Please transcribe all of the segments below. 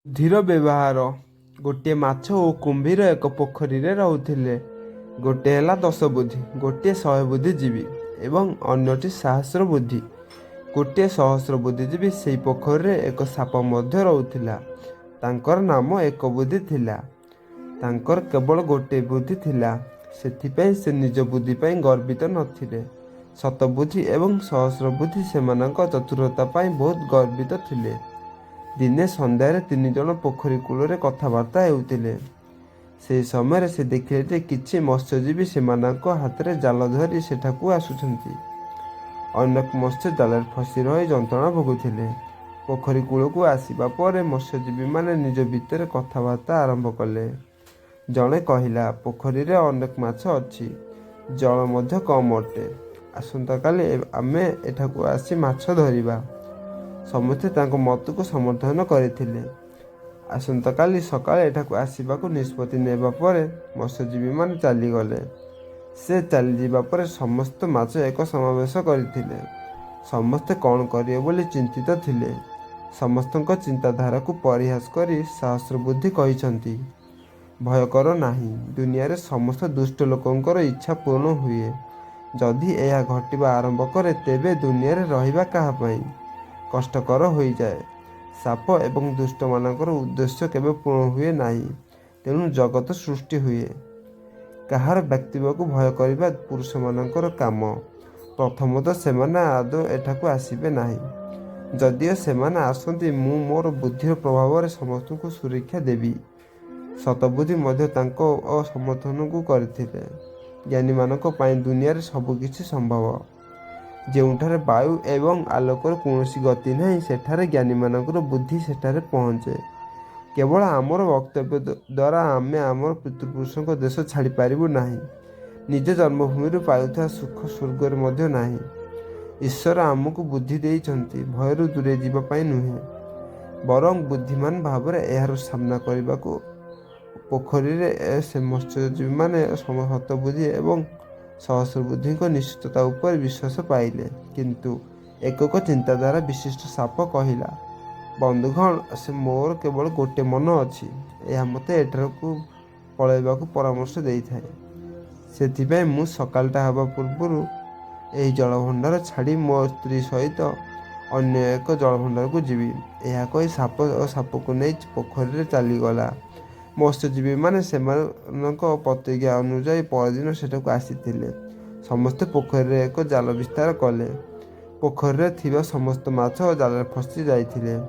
ବୁଦ୍ଧିର ବ୍ୟବହାର। ଗୋଟିଏ ମାଛ ଓ କୁମ୍ଭୀର ଏକ ପୋଖରୀରେ ରହୁଥିଲେ। ଗୋଟିଏ ହେଲା ଦଶବୁଦ୍ଧି, ଗୋଟିଏ 100 ବୁଦ୍ଧି ଜୀବି ଏବଂ ଅନ୍ୟଟି ସହସ୍ର ବୁଦ୍ଧି। ଗୋଟିଏ ସହସ୍ର ବୁଦ୍ଧିଜୀବୀ। ସେହି ପୋଖରୀରେ ଏକ ସାପ ମଧ୍ୟ ରହୁଥିଲା। ତାଙ୍କର ନାମ ଏକବୁଦ୍ଧି ଥିଲା। ତାଙ୍କର କେବଳ ଗୋଟିଏ ବୁଦ୍ଧି ଥିଲା। ସେଥିପାଇଁ ସେ ନିଜ ବୁଦ୍ଧି ପାଇଁ ଗର୍ବିତ ନଥିଲେ। ଶତବୁଦ୍ଧି ଏବଂ ସହସ୍ରବୁଦ୍ଧି ସେମାନଙ୍କ ଚତୁରତା ପାଇଁ ବହୁତ ଗର୍ବିତ ଥିଲେ। ଦିନେ ସନ୍ଧ୍ୟାରେ ତିନିଜଣ ପୋଖରୀ କୂଳରେ କଥାବାର୍ତ୍ତା ହେଉଥିଲେ। ସେହି ସମୟରେ ସେ ଦେଖିଲେ ଯେ କିଛି ମତ୍ସ୍ୟଜୀବୀ ସେମାନଙ୍କ ହାତରେ ଜାଲ ଧରି ସେଠାକୁ ଆସୁଛନ୍ତି। ଅନେକ ମତ୍ସ୍ୟ ଜାଲରେ ଫସି ରହି ଯନ୍ତ୍ରଣା ଭୋଗୁଥିଲେ। ପୋଖରୀ କୂଳକୁ ଆସିବା ପରେ ମତ୍ସ୍ୟଜୀବୀମାନେ ନିଜ ଭିତରେ କଥାବାର୍ତ୍ତା ଆରମ୍ଭ କଲେ। ଜଣେ କହିଲା, "ପୋଖରୀରେ ଅନେକ ମାଛ ଅଛି, ଜଳ ମଧ୍ୟ କମ୍ ଅଟେ। ଆସନ୍ତାକାଲି ଆମେ ଏଠାକୁ ଆସି ମାଛ ଧରିବା।" ସମସ୍ତେ ତାଙ୍କ ମତକୁ ସମର୍ଥନ କରିଥିଲେ। ଆସନ୍ତାକାଲି ସକାଳେ ଏଠାକୁ ଆସିବାକୁ ନିଷ୍ପତ୍ତି ନେବା ପରେ ମତ୍ସ୍ୟଜୀବୀମାନେ ଚାଲିଗଲେ। ସେ ଚାଲିଯିବା ପରେ ସମସ୍ତ ମାଛ ଏକ ସମାବେଶ କରିଥିଲେ। ସମସ୍ତେ କ'ଣ କରିବେ ବୋଲି ଚିନ୍ତିତ ଥିଲେ। ସମସ୍ତଙ୍କ ଚିନ୍ତାଧାରାକୁ ପରିହାସ କରି ସହସ୍ରବୁଦ୍ଧି କହିଛନ୍ତି, "ଭୟ କର ନାହିଁ। ଦୁନିଆରେ ସମସ୍ତ ଦୁଷ୍ଟ ଲୋକଙ୍କର ଇଚ୍ଛା ପୂରଣ ହୁଏ। ଯଦି ଏହା ଘଟିବା ଆରମ୍ଭ କରେ, ତେବେ ଦୁନିଆରେ ରହିବା କାହା ପାଇଁ କଷ୍ଟକର ହୋଇଯାଏ। ସାପ ଏବଂ ଦୁଷ୍ଟମାନଙ୍କର ଉଦ୍ଦେଶ୍ୟ କେବେ ପୂରଣ ହୁଏ ନାହିଁ, ତେଣୁ ଜଗତ ସୃଷ୍ଟି ହୁଏ। କାହାର ବକ୍ତବ୍ୟକୁ ଭୟ କରିବା ପୁରୁଷମାନଙ୍କର କାମ। ପ୍ରଥମତଃ, ସେମାନେ ଆଦୌ ଏଠାକୁ ଆସିବେ ନାହିଁ। ଯଦିଓ ସେମାନେ ଆସନ୍ତି, ମୁଁ ମୋର ବୁଦ୍ଧିର ପ୍ରଭାବରେ ସମସ୍ତଙ୍କୁ ସୁରକ୍ଷା ଦେବି।" ଶତବୁଦ୍ଧି ମଧ୍ୟ ତାଙ୍କ ସମର୍ଥନକୁ କରିଥିଲେ। ଜ୍ଞାନୀମାନଙ୍କ ପାଇଁ ଦୁନିଆରେ ସବୁକିଛି ସମ୍ଭବ। ଯେଉଁଠାରେ ବାୟୁ ଏବଂ ଆଲୋକର କୌଣସି ଗତି ନାହିଁ, ସେଠାରେ ଜ୍ଞାନୀମାନଙ୍କର ବୁଦ୍ଧି ସେଠାରେ ପହଞ୍ଚେ। କେବଳ ଆମର ବକ୍ତବ୍ୟ ଦ୍ୱାରା ଆମେ ଆମର ପିତୃପୁରୁଷଙ୍କ ଦେଶ ଛାଡ଼ିପାରିବୁ ନାହିଁ। ନିଜ ଜନ୍ମଭୂମିରୁ ପାଉଥିବା ସୁଖ ସ୍ୱର୍ଗରେ ମଧ୍ୟ ନାହିଁ। ଈଶ୍ୱର ଆମକୁ ବୁଦ୍ଧି ଦେଇଛନ୍ତି ଭୟରୁ ଦୂରେଇ ଯିବା ପାଇଁ ନୁହେଁ, ବରଂ ବୁଦ୍ଧିମାନ ଭାବରେ ଏହାର ସାମ୍ନା କରିବାକୁ। ପୋଖରୀରେ ସେ ମତ୍ସ୍ୟଜୀବୀମାନେ ଶତବୁଦ୍ଧି ଏବଂ ସହସ୍ରବୁଦ୍ଧିଙ୍କ ନିଶ୍ଚିତତା ଉପରେ ବିଶ୍ୱାସ ପାଇଲେ। କିନ୍ତୁ ଏକକ ଚିନ୍ତାଧାରା ବିଶିଷ୍ଟ ସାପ କହିଲା, "ବନ୍ଧୁଗଣ, ସେ ମୋର କେବଳ ଗୋଟିଏ ମନ ଅଛି। ଏହା ମୋତେ ଏଠାକୁ ପଳାଇବାକୁ ପରାମର୍ଶ ଦେଇଥାଏ। ସେଥିପାଇଁ ମୁଁ ସକାଳଟା ହେବା ପୂର୍ବରୁ ଏହି ଜଳଭଣ୍ଡାର ଛାଡ଼ି ମୋ ସ୍ତ୍ରୀ ସହିତ ଅନ୍ୟ ଏକ ଜଳଭଣ୍ଡାରକୁ ଯିବି।" ଏହା କହି ସାପ ସାପକୁ ନେଇ ପୋଖରୀରେ ଚାଲିଗଲା। ମତ୍ସ୍ୟଜୀବୀମାନେ ସେମାନଙ୍କ ପ୍ରତିଜ୍ଞା ଅନୁଯାୟୀ ପରଦିନ ସେଠାକୁ ଆସିଥିଲେ। ସମସ୍ତେ ପୋଖରୀରେ ଏକ ଜାଲ ବିସ୍ତାର କଲେ। ପୋଖରୀରେ ଥିବା ସମସ୍ତ ମାଛ ଜାଲରେ ଫସି ଯାଇଥିଲେ।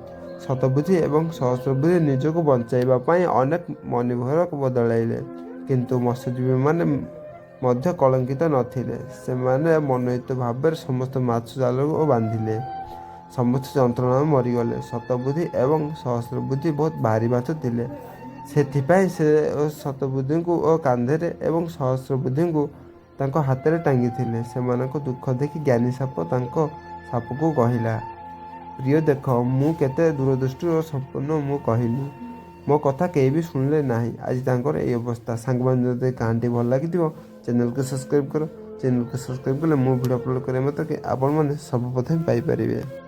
ଶତବୁଦ୍ଧି ଏବଂ ସହସ୍ରବୁଦ୍ଧି ନିଜକୁ ବଞ୍ଚାଇବା ପାଇଁ ଅନେକ ମନିଭର ବଦଳାଇଲେ। କିନ୍ତୁ ମତ୍ସ୍ୟଜୀବୀମାନେ ମଧ୍ୟ କଳଙ୍କିତ ନଥିଲେ। ସେମାନେ ମନୋହିତ ଭାବରେ ସମସ୍ତ ମାଛ ଜାଲକୁ ବାନ୍ଧିଲେ। ସମସ୍ତେ ଯନ୍ତ୍ରଣାରେ ମରିଗଲେ। ଶତବୁଦ୍ଧି ଏବଂ ସହସ୍ରବୁଦ୍ଧି ବହୁତ ଭାରୀ ମାଛ ଥିଲେ। ସେଥିପାଇଁ ସେ ଶତବୁଦ୍ଧିଙ୍କୁ କାନ୍ଧରେ ଏବଂ ସହସ୍ରବୁଦ୍ଧିଙ୍କୁ ତାଙ୍କ ହାତରେ ଟାଙ୍ଗିଥିଲେ। ସେମାନଙ୍କ ଦୁଃଖ ଦେଖି ଜ୍ଞାନୀ ସାପ ତାଙ୍କ ସାପକୁ କହିଲା, "ପ୍ରିୟ, ଦେଖ, ମୁଁ କେତେ ଦୂରଦୃଷ୍ଟି ସମ୍ପନ୍ନ। ମୁଁ କହିଲି, ମୋ କଥା କେହି ବି ଶୁଣିଲେ ନାହିଁ। ଆଜି ତାଙ୍କର ଏହି ଅବସ୍ଥା।" ସାଙ୍ଗମାନେ, ଯଦି କାହାଣୀଟି ଭଲ ଲାଗିଥିବ, ଚ୍ୟାନେଲକୁ ସବସ୍କ୍ରାଇବ୍ କର। ଚ୍ୟାନେଲକୁ ସବସ୍କ୍ରାଇବ୍ କଲେ ମୁଁ ଭିଡ଼ିଓ ଅପଲୋଡ଼ କରିବା ମାତ୍ରକେ ଆପଣମାନେ ସର୍ବପ୍ରଥମେ ପାଇପାରିବେ।